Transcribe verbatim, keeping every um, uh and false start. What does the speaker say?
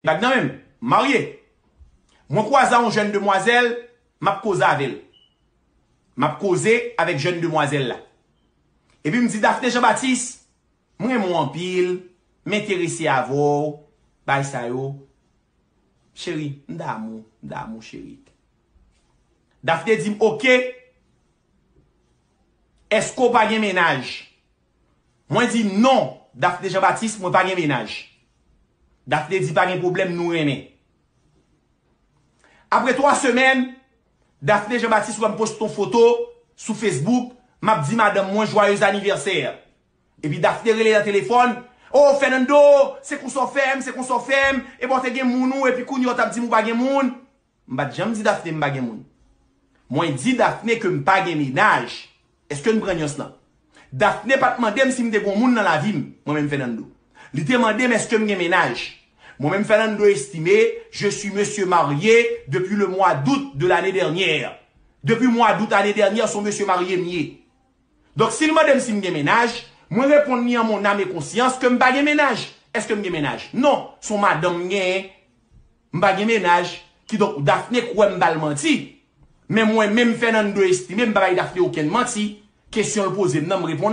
Bag nan menm, marye. Mwen kwaze a yon jèn demwazèl, m ap koze avè l. M ap koze avèk jèn demwazèl la. Epi m di, Daphné Jean Baptiste, mwen renmen w anpil, m enterese avè w, bay sa yo. Cheri, m damou, m damou, cheri. Daphné di m, oke, èske w pa gen mennaj? Mwen di, non, Daphné Jean Baptiste, mwen pa gen mennaj. Daphné di, pa gen pwoblèm, nou renmen. Apre twa semèn, Daphné Jean Baptiste wè m poste yon foto sou Facebook, m ap di madanm mwen, joyeux anniversaire. Epi Daphné rele nan telefòn, oh, Fernando, se konsa w fè m, se konsa w fè m, e bon, te gen moun ou, epi kounye a w t ap di m ou pa gen moun. M pa t janm di Daphné m pa gen moun. Mwen di Daphné ke m pa gen mennaj. Èske n pran nyans lan? Daphné pa t mande m si m te gen yon moun nan lavi m, mwen menm Fernando. Li te mande m èske m gen mennaj. Mwen menm Fernando Estimé, je suis monsieur marié depuis le mois d'août de l'année dernière. Depi mwa dout ane dènyè, se yon mesye marye m ye. Donk, si l mande m si m gen mennaj, mwen reponn li an mon âme et conscience ke m pa gen mennaj. Èske m gen mennaj? Non, se yon madanm m genyen. M pa gen mennaj. Kidonk, Daphné kwè m ba l manti. Men mwen menm, Fernando Estimé, m pa bay Daphné okenn manti. Kesyon l poze m nan, m reponn.